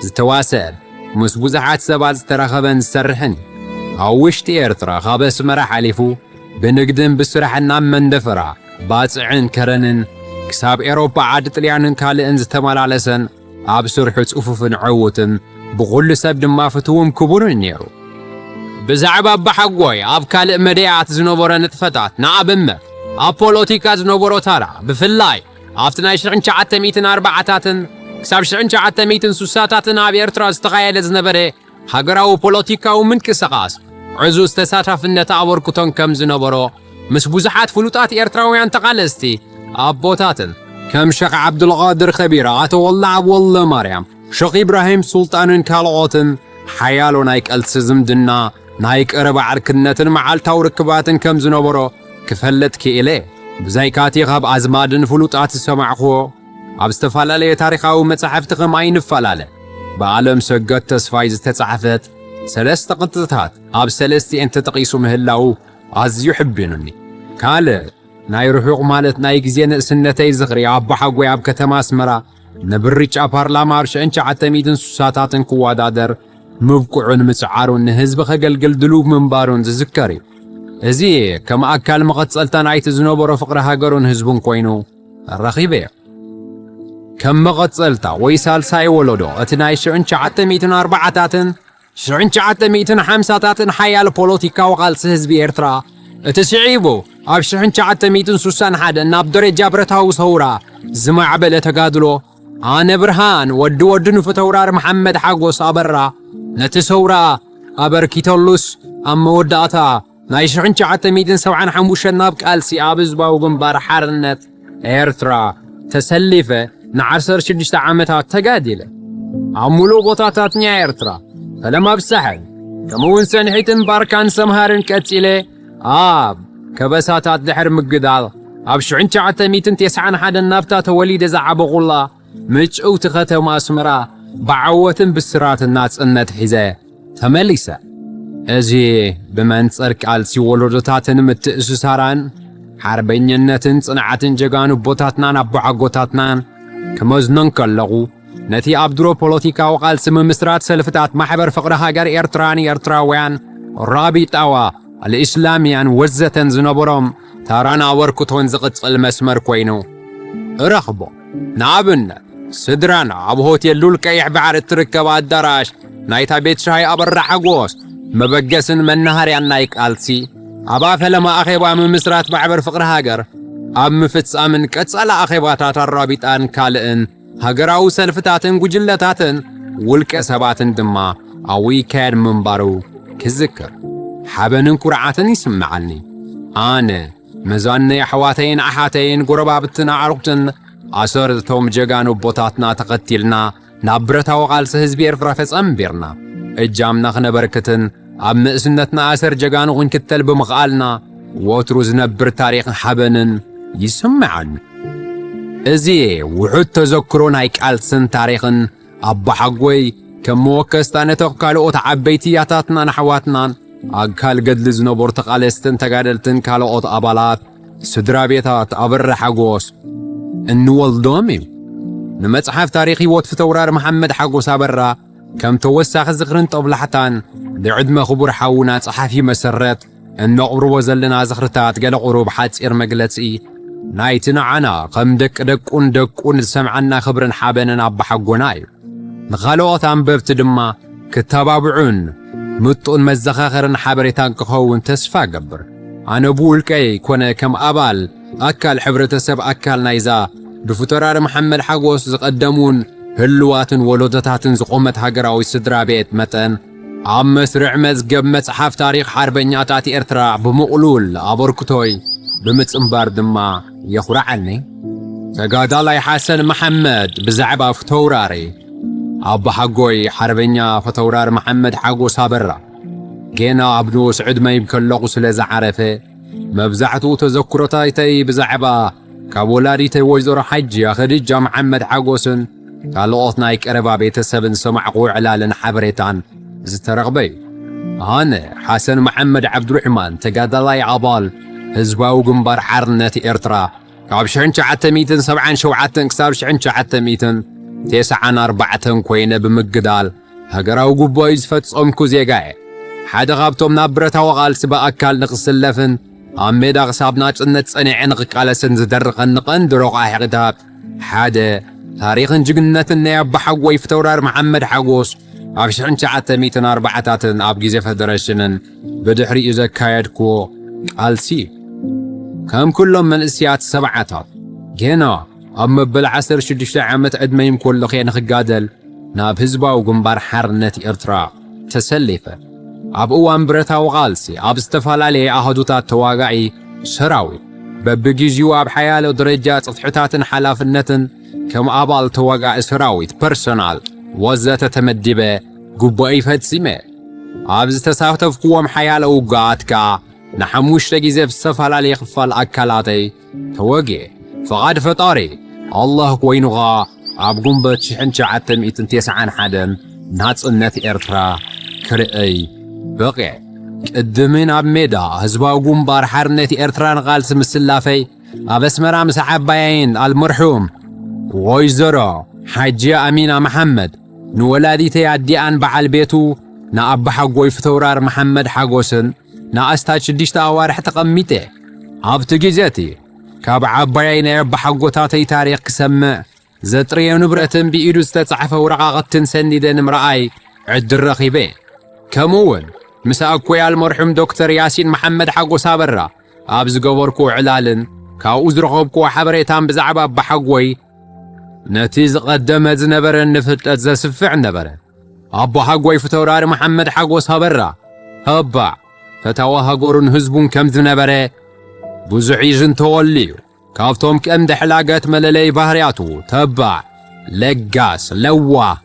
ዝተዋሰአን፣ ምስ ብዙሓት ሰባት ዝተራኸበን ዝሰርሕን እዩ። ኣብ ውሽጢ ኤርትራ ካብ ኣስመራ ሓሊፉ ብንግድን ብስራሕን ናብ መንደፈራ፣ ባጽዕን ከረንን ክሳብ ኤሮፓ ዓዲ ጥልያንን ካልእን ዝተመላለሰን፣ ኣብ ስርሑ ጽፉፍን ዕዉትን ብኹሉ ሰብ ድማ ፍትውን ክቡርን ነይሩ። ብዛዕባ ኣባሓጎይ ኣብ ካልእ መደያት ዝነበሮ ንጥፈታት፣ ንኣብነት ኣብ ፖለቲካ ዝነበሮ ታራ፣ ብፍላይ ኣብቲ ናይ ሽሕን ትሽዓተ ሚእትን ኣርባዓታትን ክሳብ ሽሕን ትሽዓተ ሚእትን ስሳታትን ኣብ ኤርትራ ዝተኻየደ ዝነበረ ሃገራዊ ፖለቲካዊ ምንቅስቓስ ዕዙዝ ተሳታፍነት ኣበርክቶን ከም ዝነበሮ ምስ ብዙሓት ፍሉጣት ኤርትራውያን ተቓለስቲ ኣቦታትን ከም ሸኽ ዓብዱልቓድር ከቢር፣ ኣቶ ወላ ኣብ ወልደ ማርያም፣ ሸኽ ኢብራሂም ሱልጣንን ካልኦትን ሓያሎ ናይ ቀልሲ ዝምድና፣ ናይ ቀረባ ዕርክነትን መዓልታዊ ርክባትን ከም ዝነበሮ ክፈልጥ ክኢለ። ብዛይካቲ ካብ ኣዝማድን ፍሉጣት ዝሰማዕክዎ፣ ኣብ ዝተፈላለየ ታሪኻዊ መጻሕፍቲ ከም ኣይንፈላለ፣ ብኣለም ሰገድ ተስፋይ ዝተጻሕፈት ሰለስተ ቅጥጽታት ኣብ ሰለስቲኤን ተጠቒሱ ምህላዉ ኣዝዩ ሕቢኑኒ። ካልእ ናይ ርሑቕ ማለት ናይ ግዜ ንእስነተይ ዝኽሪ፣ ኣቦሓጎይ ኣብ ከተማ ኣስመራ ንምርጫ ፓርላማ ኣብ ሽሕን ትሽዓተ ሚእትን ስሳታትን ክወዳደር ምብቅዑን ምጽዓሩን ንህዝቢ ከገልግል ድሉው ምንባሩን ዝዝከር እዩ። እዚ ከም ኣካል መቐጸልታ ናይቲ ዝነበሮ ፍቕሪ ሃገሩን ህዝቡን ኮይኑ ረኺበዮ። ከም መቐጸልታ ወይ ሳልሳይ ወለዶ እቲ ናይ ሽሕን ትሽዓተ ሚእትን ኣርባዓታትን ሽሕን ትሽዓተ ሚእትን ሓምሳታትን ሓያል ፖለቲካዊ ቃልሲ ህዝቢ ኤርትራ፣ እቲ ስዒቡ ኣብ ሽሕን ትሽዓተ ሚእትን ስሳን ሓደን ናብ ደረጃ ብረታዊ ሰውራ ዝማዕበለ ተጋድሎ፣ ኣነ ብርሃን ወዲ ወዲ ንፍተውራር መሓመድ ሓጎስ ኣበራ ነቲ ሰውራ ኣበርኪተሉስ፣ ኣብ መወዳእታ ናይ ሽሕን ትሽዓተ ሚእትን ሰብዓን ሓሙሽተን ናብ ቃልሲ ኣብ ህዝባዊ ግንባር ሓርነት ኤርትራ ተሰሊፈ ንዓሰርተ ሽዱሽተ ዓመታት ተጋዲለ። ኣብ ሙሉእ ቦታታት ናይ ኤርትራ፣ ፈለማ ኣብ ሳሕል፣ ከምኡውን ሰንሒትን ባርካን ሰምሃርን ቀጺለ ኣብ ከበሳታት ድሕሪ ምግዳል ኣብ ሽሕን ትሽዓተ ሚእትን ተስዓን ሓደን ናብታ ተወሊደ ዝዓበኹላ ምጭውቲ ከተማ ኣስመራ ብዓወትን ብስራትን ናጽነት ሒዘ ተመሊሰ። እዚ ብመንጽር ቃልሲ ወለዶታትን ምትእስሳራን ሓርበኝነትን ጽንዓትን ጀጋኑ ኣቦታትናን ኣቦሓጎታትናን ክመዝኖ እንከለኹ፣ ነቲ ኣብ ድሮ ፖለቲካዊ ቃልሲ ምምስራት ሰልፍታት ማሕበር ፍቕሪ ሃገር ኤርትራን ኤርትራውያን ራቢጣዋ ኣልእስላምያን ወዘተን ዝነበሮም ታራን ኣበርክቶን ዝቕጽል መስመር ኮይኑ እረኽቦ። ንኣብነት፣ ስድራና ኣብ ሆቴል ሉል ቀይሕ ባሕሪ እትርከብ ኣዳራሽ ናይታ ቤት ሻሂ ኣበራ ሓጎስ መበገስን መናሃርያን ናይ ቃልሲ፣ ኣብ ፈለማ ኣኼባ ምምስራት ማሕበር ፍቕሪ ሃገር ኣብ ምፍጻምን ቀጻሊ ኣኼባታት ኣራቢጣን ካልእን ሃገራዊ ሰልፍታትን ጉጅለታትን ውልቀ ሰባትን ድማ ኣብኡ ይካየድ ምንባሩ ክዝክር ሓበንን ኩርዓትን ይስምዓኒ። ኣነ፣ መዛነይ ኣሕዋተይን ኣሓተይን ጎረባብትን ኣዕሩኽትን ኣሰር እቶም ጀጋኑ ኣቦታትና ተኸቲልና ናብ ብረታዊ ቃልሲ ህዝቢ ኤርትራ ተጸንቢርና እጃምና ክነበርክትን ኣብ ንእስነትና ኣሰር ጀጋኑ ክንክተል ብምኽኣልና ወትሩ ዝነብር ታሪኽን ሓበንን ይስምዓኒ። እዚ ውሑድ ተዘክሮ ናይ ቃልስን ታሪኽን ኣባሓጎይ ከም መወከስታ ነቶም ካልኦት ዓበይቲ ያታትናን ኣሕዋትናን ኣካል ገድሊ ዝነበሩ ተቓለስትን ተጋደልትን ካልኦት ኣባላት ስድራ ቤታት ኣበራ ሓጎስ እንወልዶም እዩ። ንመጽሓፍ ታሪኽ ህይወት ፊተውራሪ መሓመድ ሓጎስ ኣበራ ከም ተወሳኺ ዝኽርን ጦብላሕታን ብዕድመ ክቡር ሓውና ጸሓፊ መሰረት እነቕርቦ ዘለና ዝኽርታት ገለ ቁሩብ ሓጺር መግለጺ ናይቲ ንዓና ከም ደቂ ደቁን ደቁን ዝሰምዓና ክብርን ሓበንን ኣባሓጎና እዩ። ንኻልኦት ኣንበብቲ ድማ ክተባብዑን ምጡን መዘኻኸርን ሓበሬታን ክኸውን ተስፋ እገብር። ኣነ ብውልቀይ ኮነ ከም ኣባል ኣካል ሕብረተሰብ ኣካል ናይዛ ብፊተውራሪ መሓመድ ሓጎስ ዝቐደሙን ህልዋትን ወለዶታትን ዝቖመት ሃገራዊት ስድራ ቤት መጠን፣ ኣብ መስርዕ መዝገብ መጽሓፍ ታሪኽ ሓርበኛታት ኤርትራ ብምቕሉል ኣበርክቶይ ብምጽንባር ድማ የኹርዓኒ። ተጋዳላይ ሓሰን መሓመድ ብዛዕባ ፊተውራሪ ኣባሓጎይ ሓርበኛ ፊተውራሪ መሓመድ ሓጎስ ኣበራ፣ ጌና ኣብ ንኡስ ዕድመይ ከለኹ ስለ ዝዓረፈ፣ መብዛሕትኡ ተዘክሮታተይ ብዛዕባ ካብ ወላዲተይ ወይዘሮ ሓጅያ ኸዲጃ መሓመድ ሓጎስን ካልኦት ናይ ቀረባ ቤተሰብን ዝሰማዕክዎ ዕላልን ሓበሬታን ዝተረኽበ እዩ። ኣነ፣ ሓሰን መሓመድ ዓብዱርሕማን፣ ተጋዳላይ ኣባል ህዝባዊ ግንባር ሓርነት ኤርትራ፣ ካብ ሽሕን ትሽዓተ ሚእትን ሰብዓን ሸውዓተን ክሳብ ሽሕን ትሽዓተ ሚእትን ተስዓን ኣርባዕተን ኮይነ ብምግዳል ሃገራዊ ጉባኤ ዝፈጸምኩ ዜጋ እየ። ሓደ ካብቶም ናብ ብረታዊ ቃልሲ ብኣካል ንኽስለፍን ኣብ ሜዳ ክሳብ ናጽነት ጸኒዐ ንኽቃለስን ዝደረኸኒ ቀንዲ ረቋሒታት ሓደ፣ ታሪኽን ጅግንነትን ናይ ኣባሓጎይ ፊተውራሪ መሓመድ ሓጎስ ኣብ ሽሕን ትሽዓተ ሚእትን ኣርባዓታትን ኣብ ግዜ ፈደረሽንን ብድሕሪኡ ዘካየድክዎ ቃልሲ እዩ። ከም ኩሎም መንእስያት ሰብዓታት፣ ጌና ኣብ መበል ዓሰርተ ሽዱሽተ ዓመት ዕድመይ እንከለኹ እየ ንኽጋደል ናብ ህዝባዊ ግንባር ሓርነት ኤርትራ ተሰሊፈ። ኣብ እዋን ብረታዊ ቃልሲ ኣብ ዝተፈላለየ ኣሃዱታት ተዋጋኢ ሰራዊት፣ በብግዜኡ ኣብ ሓያሎ ደረጃ ጽፍሕታትን ሓላፍነትን ከም ኣባል ተዋጋኢ ሰራዊት፣ ፐርሶናል ወዘተ ተመዲበ ጉባኤ ፈጺመ። ኣብ ዝተሳተፍኩዎም ሓያሎ ውግኣት ከኣ ንሓሙሽተ ግዜ ብዝተፈላለየ ክፋል ኣካላተይ ተወግኤ። ፍቓድ ፈጣሪ ኣላህ ኮይኑ ኸኣ ኣብ ጉንበት ሽሕን ትሽዓተ ሚእትን ተስዓን ሓደን ናጽነት ኤርትራ ክርእይ በቕዐ። ቅድሚ ናብ ሜዳ ህዝባዊ ግንባር ሓርነት ኤርትራ ንቓልሲ ምስላፈይ ኣብ ኣስመራ ምስ ዓባየይን ኣልመርሑም ወይዘሮ ሓጂ ኣሚና መሓመድ ንወላዲተይ ኣዲኣን በዓል ቤቱ ንኣባሓጎይ ፊተውራር መሓመድ ሓጎስን ንኣስታት ሽዱሽተ ኣዋርሕ ተቐሚጠ። ኣብቲ ግዜ እቲ ካብ ዓባየይ ናይ ኣባሓጎታተይ ታሪኽ ክሰምዕ ዘጥረዮ ንብረትን ብኢዱ ዝተጻሕፈ ወረቓቕትን ሰኒደ ንምርኣይ ዕድል ረኺበ። ከምኡ እውን ምስ ኣኮይ ኣልመርሑም ዶክተር ያሲን መሓመድ ሓጎስ ኣበራ ኣብ ዝገበርኩዎ ዕላልን ካብኡ ዝረኸብኩዎ ሓበሬታን ብዛዕባ ኣባሓጎይ ነቲ ዝቐደመ ዝነበረኒ ፍልጠት ዘስፍዕ ነበረ። ኣባሓጎይ ፊተውራሪ መሓመድ ሓጎስ ኣበራ፣ ኣባ፣ ፈታዊ ሃገሩን ህዝቡን ከም ዝነበረ ብዙሕ ይዝንተወሉ እዩ። ካብቶም ቀንዲ ሕላገት መለለይ ባህርያቱ፣ ተባዕ፣ ለጋስ፣ ለዋህ፣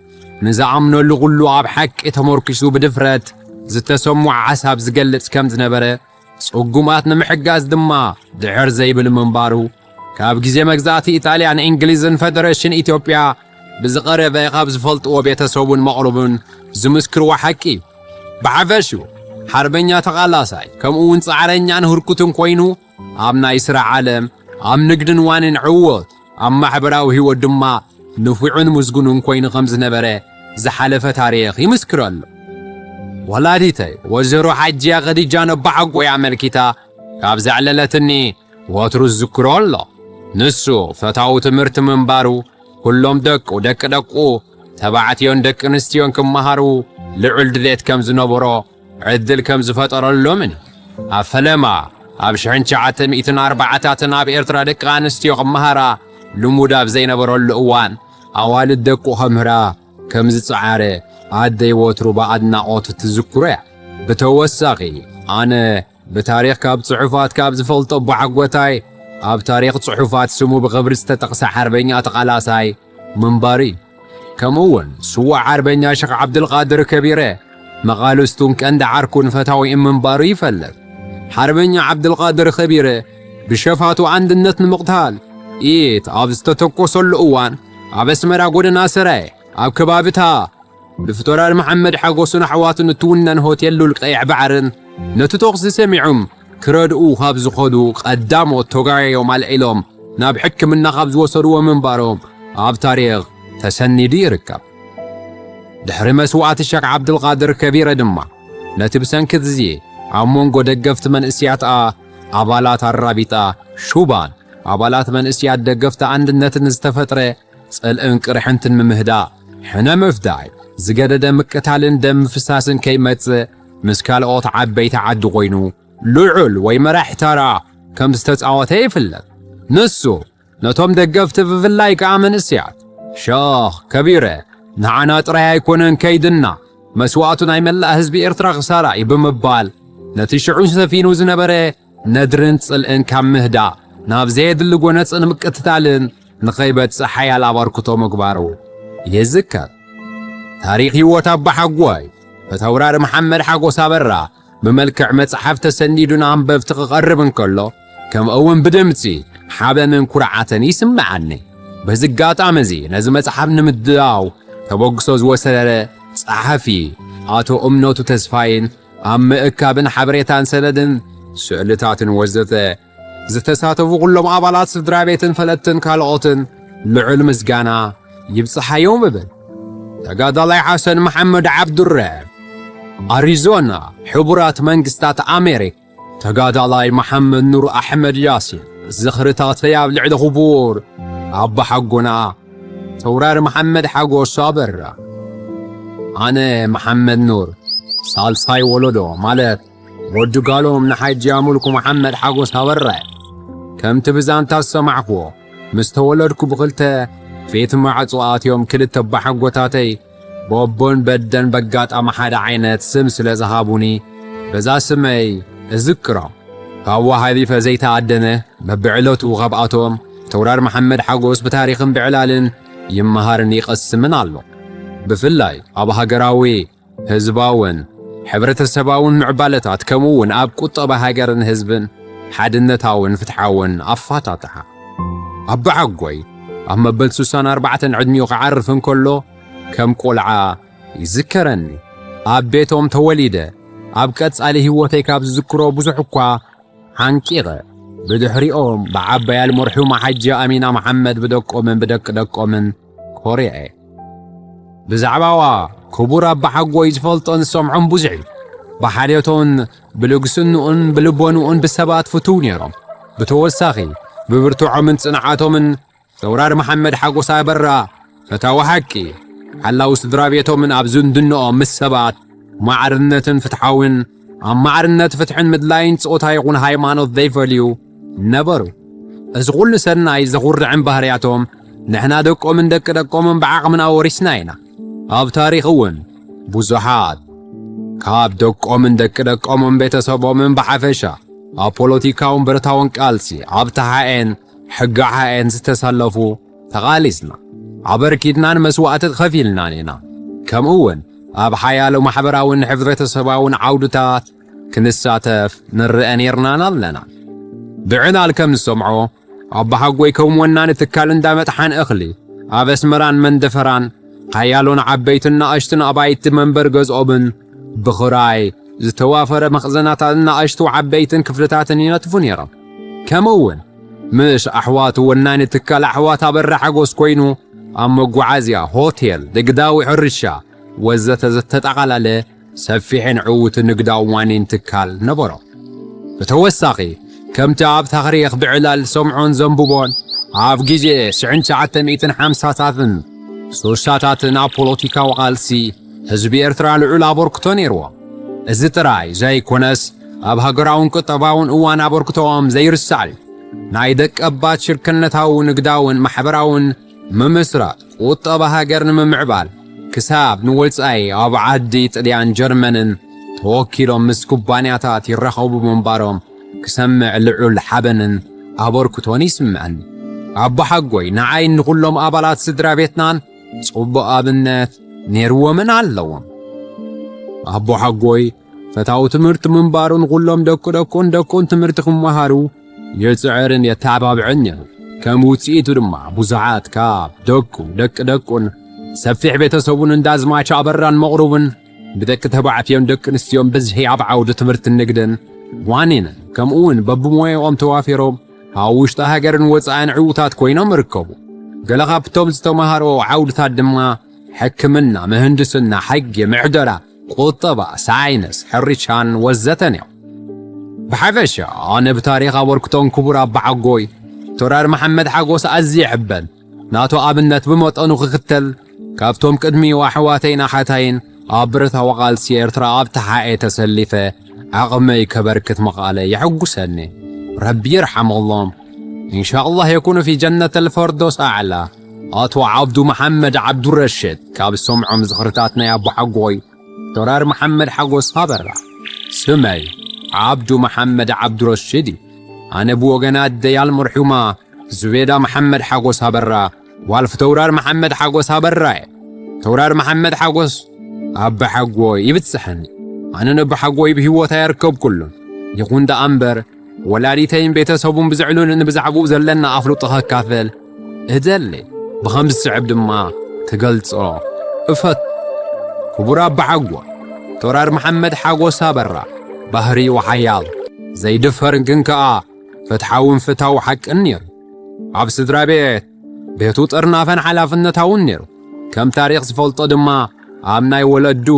ንዝኣምነሉ ኩሉ ኣብ ሓቂ ተመርኪሱ ብድፍረት ዝተሰምዖ ሓሳብ ዝገልጽ ከም ዝነበረ፣ ጽጉማት ንምሕጋዝ ድማ ድሕር ዘይብል ምንባሩ፣ ካብ ግዜ መግዛእቲ ኢጣልያን እንግሊዝን ፈደረሽን ኢትዮጵያ ብዝቐረበ ካብ ዝፈልጥዎ ቤተሰቡን መቕርቡን ዝምስክርዎ ሓቂ እዩ። ብሓፈሽኡ፣ ሓርበኛ ተቓላሳይ፣ ከምኡ እውን ጻዕረኛን ህርኩትን ኮይኑ፣ ኣብ ናይ ስራሕ ዓለም፣ ኣብ ንግድን ዋኒን ዕዉት፣ ኣብ ማሕበራዊ ህይወት ድማ ንፉዕን ምስጉንን ኮይኑ ከም ዝነበረ ዝሓለፈ ታሪኽ ይምስክረሉ። ወላዲተይ ወይዘሮ ሓጅያ ኸዲጃ ነባሓጎይ ኣመልኪታ ካብ ዘዕለለትኒ፣ ወትሩ ዝዝክሮ ኣሎ። ንሱ ፈታዊ ትምህርቲ ምንባሩ፣ ኩሎም ደቁ፣ ደቂ ደቁ፣ ተባዕትዮን ደቂ ኣንስትዮን ክመሃሩ ልዑል ድሌት ከም ዝነበሮ፣ ዕድል ከም ዝፈጠረሎምን፣ ኣብ ፈለማ ኣብ ሽሕን ትሽዓተ ሚእትን ኣርባዓታትን ኣብ ኤርትራ ደቂ ኣንስትዮ ክመሃራ ልሙድ ኣብ ዘይነበረሉ እዋን፣ ኣዋልድ ደቁ ከምህራ ከም ዝጸዓረ ኣደይ ወትሩ ብኣድናቖት ትዝክሮ እያ። ብተወሳኺ፣ ኣነ ብታሪኽ ካብ ጽሑፋት ካብ ዝፈልጦ ኣቦሓጎታይ፣ ኣብ ታሪኽ ጽሑፋት ስሙ ብኽብሪ ዝተጠቕሰ ሓርበኛ ተቓላሳይ ምንባሩ እዩ። ከምኡ እውን ስዉእ ሓርበኛ ሸኽ ዓብድልቃድር ከቢረ፣ መቓልስቱን ቀንዲ ዓርኩን ፈታዊኡን ምንባሩ ይፈልጥ። ሓርበኛ ዓብድልቃድር ከቢረ፣ ብሸፋቱ ኣንድነት ንምቕታል ኢት ኣብ ዝተተኮሰሉ እዋን፣ ኣብ ኣስመራ ጎደና ሰራየ፣ ኣብ ከባቢታ ብፍቶራር መሓመድ ሓጎስን ኣሕዋቱን እትውነን ሆቴል ሉል ቀይሕ ባሕርን፣ ነቲ ተኹሲ ሰሚዖም ክረድኡ ካብ ዝኸዱ ቀዳሞት ተጋየዮም ኣልዒሎም ናብ ሕክምና ካብ ዝወሰድዎ ምንባሮም ኣብ ታሪኽ ተሰኒዱ ይርከብ። ድሕሪ መስዋእቲ ሸክ ዓብድልቃድር ከቢረ ድማ፣ ነቲ ብሰንኪ እዚ ኣብ መንጎ ደገፍቲ መንእስያት ኣባላት ኣራቢጣ ሹባን ኣባላት መንእስያት ደገፍቲ ኣንድነትን ዝተፈጥረ ጽልእን ቅርሕንትን ምምህዳእ፣ ሕነ ምፍዳይ፣ ዝገደደ ምቅታልን ደም ምፍሳስን ከይመጽእ ምስ ካልኦት ዓበይቲ ዓዲ ኮይኑ ልዑል ወይ መራሒ ተራ ከም ዝተጻወተ ይፍለጥ። ንሱ ነቶም ደገፍቲ ብፍላይ ከኣ መንእስያት፣ ሸኽ ከቢረ ንዓና ጥራይ ኣይኮነን ከይድና፣ መስዋእቱ ናይ መላእ ህዝቢ ኤርትራ ክሳራ እዩ ብምባል ነቲ ሽዑ ሰፊኑ ዝነበረ ነድርን ጽልእን ካብ ምህዳእ ናብ ዘየድሊ ጎነጽን ምቅትታልን ንኸይበጽሕ ሓያል ኣበርክቶ ምግባሩ ይዝከር። ታሪኽ ህይወት ኣባሓጎይ ፈተውራሪ መሓመድ ሓጎስ ኣበራ ብመልክዕ መጽሓፍ ተሰኒዱ ንኣንበብቲ ክቐርብ እንከሎ፣ ከምኡ እውን ብድምጺ ሓበንን ኩርዓትን ይስምዓኒ። በዚ ኣጋጣሚ እዚ ነዚ መጽሓፍ ንምድላው ተበግሶ ዝወሰደ ጸሓፊ ኣቶ እምነቱ ተስፋይን ኣብ ምእካብን ሓበሬታን ሰነድን ስእልታትን ወዘተ ዝተሳተፉ ኩሎም ኣባላት ስድራ ቤትን ፈለጥትን ካልኦትን ልዑል ምስጋና ይብጽሓዮም እብል። ተጋዳላይ ሓሰን መሓመድ ዓብዱረ፣ ኣሪዞና፣ ሕቡራት መንግስታት ኣሜሪካ። ተጋዳላይ መሓመድ ኑር ኣሕመድ ያሲን፣ ዝኽርታተይ ኣብ ልዕሊ ክቡር ኣባሓጎና ተውራሪ መሓመድ ሓጎስ ኣበራ። ኣነ መሓመድ ኑር፣ ሳልሳይ ወለዶ ማለት ወዲ ጋሎም ንሓጂ ኣምልኩ መሓመድ ሓጎስ ኣበራ። ከምቲ ብዛንታ ዝሰማዕክዎ፣ ምስ ተወለድኩ ብኽልተ ፊት ማዕጾ ኣትዮም ክልተ ኣቦሓጎታተይ በቦን በደን በጋጣሚ ሓደ ዓይነት ስም ስለ ዝሃቡኒ፣ በዛ ስመይ እዝክሮም። ካብኡ ሓሊፈ ዘይተኣደነ፣ በብዕለቱ ካብኣቶም ተውራር መሓመድ ሓጎስ ብታሪኽን ብዕላልን ይመሃርን ይቐስምን ኣሎ። ብፍላይ ኣብ ሃገራዊ፣ ህዝባውን ሕብረተሰባውን ምዕባለታት፣ ከምኡ እውን ኣብ ቁጠባ ሃገርን ህዝብን ሓድነታውን ፍትሓውን ኣፋታትሓ። ኣቦሓጎይ ኣብ መበል ስሳን ኣርባዕተን ዕድሚኡ ክዓርፍ እንከሎ፣ ከም ቆልዓ ይዝከረኒ። ኣብ ቤቶም ተወሊደ፣ ኣብ ቀጻሊ ህይወተይ ካብ ዝዝክሮ ብዙሕ እኳ ሓንቂቐ፣ ብድሕሪኦም ብዓባይ ኣልመርሑም ሓጂ ኣሚና መሓመድ ብደቆምን ብደቂ ደቆምን ኮሪዐ። ብዛዕባዋ ክቡር ኣባሓጎይ ዝፈልጦን ዝሰምዖን ብዙሕ እዩ። ብሓልዮቶን ብልግስንኡን ብልቦንኡን ብሰባት ፍቱው ነይሮም። ብተወሳኺ፣ ብብርትዖምን ጽንዓቶምን ዘውራር መሓመድ ሓጎስ ኣበራ፣ ፈታዊ ሓቂ፣ ሓላዊ ስድራ ቤቶምን ኣብ ዝምድንኦም ምስ ሰባት ማዕርነትን ፍትሓውን፣ ኣብ ማዕርነት ፍትሕን ምድላይን ጾታ ይኹን ሃይማኖት ዘይፈልዩ ነበሩ። እዚ ኩሉ ሰናይ ዘኹርዕን ባህርያቶም ንሕና ደቆምን ደቂ ደቆምን ብዓቕምና ወሪስና ኢና። ኣብ ታሪኽ እውን ብዙሓት ካብ ደቆምን ደቂ ደቆምን ቤተሰቦምን ብሓፈሻ ኣብ ፖለቲካውን ብረታውን ቃልሲ ኣብ ተሓኤን ሕጋሓኤን ዝተሰለፉ ተቓሊስና። ኣበርኪትናን መስዋእቲ ከፊልናን ኢና። ከምኡ እውን ኣብ ሓያሎ ማሕበራውን ሕብረተሰባውን ዓውድታት ክንሳተፍ ንርአ ኔርናን ኣለና። ብዕላል ከም ዝሰምዖ ኣባሓጎይ ከም ወናኒ ትካል እንዳ መጥሓን እኽሊ ኣብ ኣስመራን መንደፈራን ሓያሎን ዓበይትን ንኣሽቱን ኣባይቲ መንበር ገዝኦምን ብኽራይ ዝተዋፈረ መኽዘናታትን ንኣሽቱ ዓበይትን ክፍልታትን ይነጥፉ ነይሮም። ከምኡ እውን ምስ ኣሕዋቱ ወናኒ ትካል ኣሕዋት ኣበራ ሓጎስ ኮይኑ ኣብ መጓዓዝያ፣ ሆቴል፣ ንግዳዊ ሕርሻ ወዘተ ዘተጠቓለለ ሰፊሕን ዕዉትን ንግዳዊ ዋኒን ትካል ነበሮ። ብተወሳኺ ከምቲ ኣብ ታሪኽ ብዕላል ሰምዖን ዘንብቦን ኣብ ግዜ ሽሕን ትሽዓተ ሚእትን ሓምሳታትን ሱሳታትን ኣብ ፖለቲካዊ ቃልሲ ህዝቢ ኤርትራ ልዑል ኣበርክቶ ነይርዎ። እዚ ጥራይ ዘይኮነስ ኣብ ሃገራውን ቁጠባውን እዋን ኣበርክቶኦም ዘይርሳዕ እዩ። ናይ ደቀባት ሽርክነታዊ ንግዳውን ማሕበራውን ምምስራት ቁጠባ ሃገር ንምምዕባል ክሳብ ንወጻኢ ኣብ ዓዲ ጥልያን ጀርመንን ተወኪሎም ምስ ኩባንያታት ይራኸቡ ምንባሮም ክሰምዕ ልዑል ሓበንን ኣበርክቶን ይስምዐኒ። ኣቦሓጎይ ንዓይን ንኹሎም ኣባላት ስድራ ቤትናን ጽቡቕ ኣብነት ነይርዎምን ኣለዎም። ኣቦሓጎይ ፈታዊ ትምህርቲ ምንባሩ ንኹሎም ደቁ ደቁን ደቁን ትምህርቲ ክመሃሩ ይጽዕርን የተባብዕን ነይሩ። ከም ውጽኢቱ ድማ ብዙሓት ካብ ደቁ ደቂ ደቁን ሰፊሕ ቤተሰቡን እንዳዝማች ኣበራን መቕሩብን ብደቂ ተባዕትዮን ደቂ ኣንስትዮን ብዝሒ ኣብ ዓውዲ ትምህርትን ንግድን ዋኒንን ከምኡ እውን በብሞያኦም ተዋፊሮም ኣብ ውሽጢ ሃገርን ወጻእን ዕዉታት ኮይኖም ይርከቡ። ገለ ካብቶም ዝተመሃሮ ዓውድታት ድማ ሕክምና፣ ምህንድስና፣ ሕጊ፣ ምሕደራ፣ ቁጠባ፣ ሳይንስ፣ ሕርሻን ወዘተን እዮም። ብሓፈሻ ኣነ ብታሪኽ ኣበርክቶን ክቡር ኣባሓጎይ ቶራር መሓመድ ሓጎስ ኣዝየ ይሕበን። ናቱ ኣብነት ብመጠኑ ክኽተል ካብቶም ቅድሚኡ ኣሕዋተይን ኣሓታይን ኣብ ብረታዊ ቃልሲ ኤርትራ ኣብ ተሓኤ ተሰሊፈ ዓቕመይ ከበርክት ምኽኣለ የሐጉሰኒ። ረቢ ይርሓመሎም። ኢንሻኣላህ የኩኑ ፊ ጀነተል ፈርዶስ ኣዕላ። ኣቶ ዓብዱ መሓመድ ዓብዱረሽድ ካብ ዝሰምዖም ዝኽርታት ናይ ኣቦሓጎይ ዶራር መሓመድ ሓጎስ ኣበራ። ስመይ ዓብዱ መሓመድ ዓብዱረሽድ እዩ። ኣነ ብወገን ኣደይ ኣልመርሑማ ዙቤዳ መሓመድ ሓጎስ ኣበራ ጓል ፊተውራር መሓመድ ሓጎስ ኣበራ እየ። ተውራር መሓመድ ሓጎስ ኣባሓጎይ ይብጽሐኒ። ኣነ ነባሓጎይ ብህይወት ኣየርከብኩሉን። ይኹን ደኣ እምበር ወላዲተይን ቤተሰቡን ብዝዕሉን ንብዛዕባኡ ዘለና ኣፍልጦ ከካፈል እደሊ። ብኸምዚ ዝስዕብ ድማ ክገልጾ እፈቱ። ክቡር ኣባሓጎይ ተውራር መሓመድ ሓጎስ ኣበራ ባህሪኡ ሓያል ዘይድፈርን ግን ከኣ ፍትሓውን ፍታው ሓቅን ነይሩ። ኣብ ስድራ ቤት ቤቱ ጥርናፈን ሓላፍነታውን ነይሩ። ከም ታሪኽ ዝፈልጦ ድማ ኣብ ናይ ወለዱ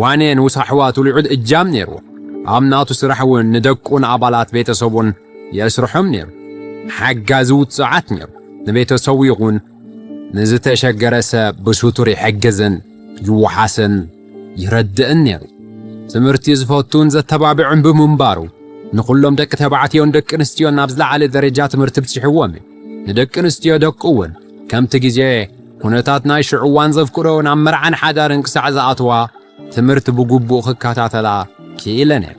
ዋኔ ንኡስ ኣሕዋቱ ልዑል እጃም ነይርዎ። ኣብ ናቱ ስራሕ እውን ንደቁን ኣባላት ቤተሰቡን የስርሖም ነይሩ። ሓጋዚ ውጽዓት ነይሩ። ንቤተሰቡ ይኹን ንዝተሸገረ ሰብ ብስቱር ይሕግዝን ይወሓስን ይረድእን ነይሩ። ትምህርቲ ዝፈቱን ዘተባብዕን ብምንባሩ ንኹሎም ደቂ ተባዕትዮን ደቂ ኣንስትዮን ናብ ዝለዓለ ደረጃ ትምህርቲ ብጽሕዎም እዩ። ንደቂ ኣንስትዮ ደቁ እውን ከምቲ ግዜ ኩነታት ናይ ሽዑ እዋን ዘፍቅዶ ናብ መርዓን ሓዳርን ክሳዕ ዝኣትዋ ትምህርቲ ብግቡእ ክከታተላ ክኢለን እየን።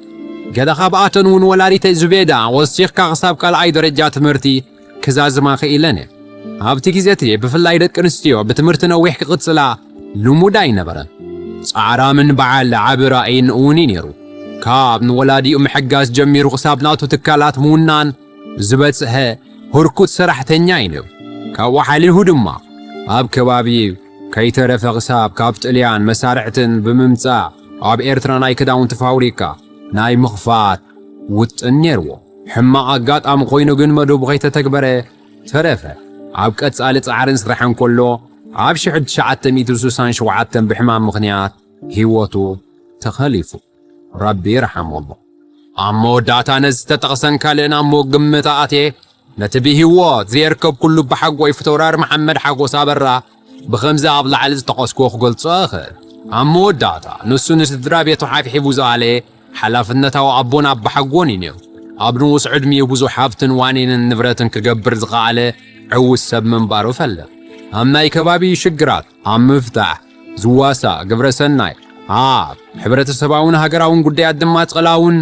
ገለ ካብኣተን እውን ወላዲተይ ዙቤዳ ወሲኽካ ክሳብ ካልኣይ ደረጃ ትምህርቲ ክዛዝማ ክኢለን እየን። ኣብቲ ግዜ እቲ ብፍላይ ደቂ ኣንስትዮ ብትምህርቲ ነዊሕ ክቕጽላ ልሙድ ኣይነበረን። ጻዕራምን በዓል ዓቢ ራእይን እውን እዩ ነይሩ። ካብ ንወላዲኡ ምሕጋዝ ጀሚሩ ክሳብ ናቱ ትካላት ምውናን ዝበጽሐ ህርኩት ሰራሕተኛ እዩ ነይሩ። ካብኡ ሓሊፉ ድማ ኣብ ከባቢ ከይተረፈ ክሳብ ካብ ጥልያን መሳርሕትን ብምምጻእ ኣብ ኤርትራ ናይ ክዳውንቲ ፋብሪካ ናይ ምኽፋት ውጥን ነይርዎ። ሕማቕ ኣጋጣሚ ኮይኑ ግን መደቡ ከይተተግበረ ተረፈ። ኣብ ቀጻሊ ጻዕርን ስራሕን ከሎ ኣብ ሽሕን ትሽዓተ ሚእትን ስሳን ሸውዓተን ብሕማም ምኽንያት ህይወቱ ተኸሊፉ። ረቢ ይርሓሞ እሞ። ኣብ መወዳእታ ነዚ ዝተጠቕሰን ካልእን ኣብ ግምት ኣእትየ ነቲ ብህይወት ዘየርከብኩሉ ኣባሓጎይ ፊተውራር መሓመድ ሓጎስ ኣበራ ብኸምዚ ኣብ ላዕሊ ዝጠቐስኩዎ ክገልጾ እኽእል። ኣብ መወዳእታ ንሱ ንስድራ ቤቱ ሓብሒቡ ዝኣለየ ሓላፍነታዊ ኣቦን ኣባሓጎን እዩ ነይሩ። ኣብ ንኡስ ዕድሚኡ ብዙሕ ሃብትን ዋኒንን ንብረትን ክገብር ዝኸኣለ ዕዉት ሰብ ምንባሩ እፈልጥ። ኣብ ናይ ከባቢ ሽግራት ኣብ ምፍታሕ ዝዋሳእ ግብረ ሰናይ ኣብ ሕብረተሰባውን ሃገራውን ጉዳያት ድማ ጸላውን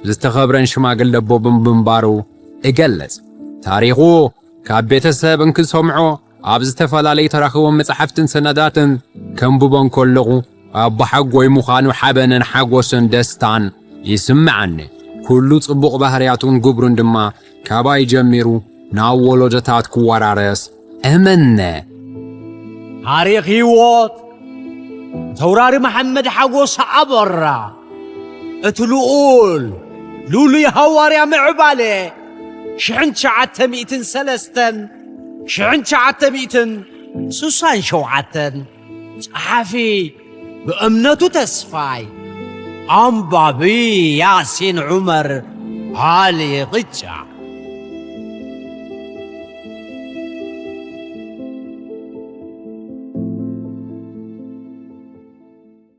ዝተኸብረን ሽማግለ ኣቦ ብምንባሩ እገልጽ። ታሪኹ ካብ ቤተሰብ እንክሰምዖ ኣብ ዝተፈላለዩ ተራኽቦ መጻሕፍትን ሰነዳትን ከንብቦ እንከለኹ ኣቦሓጎይ ምዃኑ ሓበንን ሓጎስን ደስታን ይስምዓኒ። ኩሉ ጽቡቕ ባህርያቱን ግብሩን ድማ ካባይ ጀሚሩ ናብ ወለዶታት ክወራረስ እምነ። ታሪኽ ህይወት ተውራሪ መሓመድ ሓጎስ ኣበራ፣ እቲ ልኡል ልኡሉይ ሃዋርያ ምዕባለ ሽሕን ትሽዓተ ሚእትን ሰለስተን ሽሕን ትሽዓተ ሚእትን ስሳን ሸውዓተን፣ ጸሓፊ ብእምነቱ ተስፋይ፣ ኣንባቢ ያሲን ዑመር ዓሊ ቅጫ።